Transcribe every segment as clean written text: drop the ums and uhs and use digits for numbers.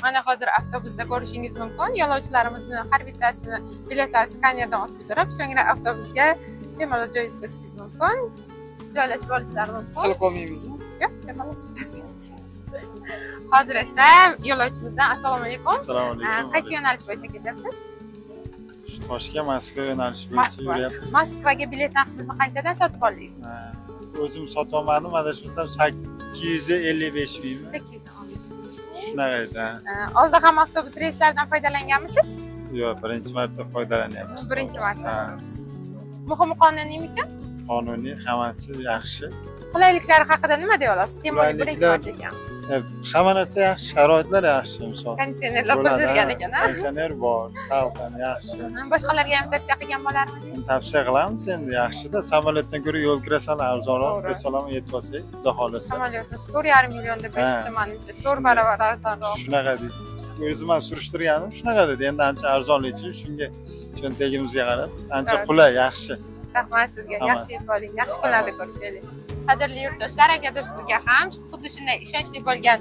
Mana hozir avtobusda ko'rishingiz mumkin. Yo'lovchilarimizni har bittasini biletlari skanerdan o'tkazdirib, so'ngra avtobusga bemalol joyingizga o'tishingiz mumkin. Joylashib olishlari mumkin. Qisilib qolmaymizmi? Yo'q, bemalol. Hozir esa yo'lovchimizdan assalomu alaykum. Assalomu alaykum. Qaysi yo'nalish bo'yicha ketyapsiz? Shu Toshkent Moskva yo'nalishi bo'yicha yuryapmiz. Moskvaga bilet narximizni qanchadan sotib oldingiz? O'zim sotib olmadim, adashmasam 855 mingmi? 855. Shunaqa edi. Oldin ham avtobus reyslaridan foydalanganmisiz? Yo'q, birinchi marta foydalanyapmiz. Birinchi marta. Muhimi qonuniymikan? Qonuniy, hammasi yaxshi. Qulayliklari haqida nima deya olasiz? Temur birinchi marta ekan. Hamma narsa yaxshi, sharoitlar yaxshi, misol. Konditsionerlar qo'shilgan ekan, ha? Konditsioner bor, salqin, yaxshi. Boshqalarga ham tavsiya qilgan bo'larmidingiz? Tavsiya qilamiz endi, yaxshi-da. Samolyotdan ko'ra yo'l kira sal arzonroq, besalom yetib olsak, xudo xohlasa. Samolyotni 4,5 million deb eshitdim, manimcha, 4 barobar arzonroq. Shunaqa deydi. O'zim ham surishtirganim shunaqa dedi. Endi ancha arzonlik uchun shunga cho'ntagimizga qarab ancha qulay, yaxshi. Rahmat sizga. Yaxshi yetib oling. Yaxshi kunlarda ko'rishaylik. Qadrli yurtdoshlar, agarda sizga ham xuddi shunday ishonchli bo'lgan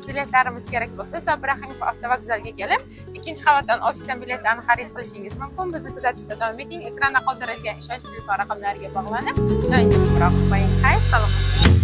biletlarimiz kerak bo'lsa, Sobir Rahimov avtovokzalga kelib, 2-qavatdan ofisdan biletlarni xarid qilishingiz mumkin. Bizni kuzatishda davom eting. Ekranda qoldirilgan ishonchli telefon raqamlariga bog'lanib, joyingizni biroq qo'ying. Xayr, salomat.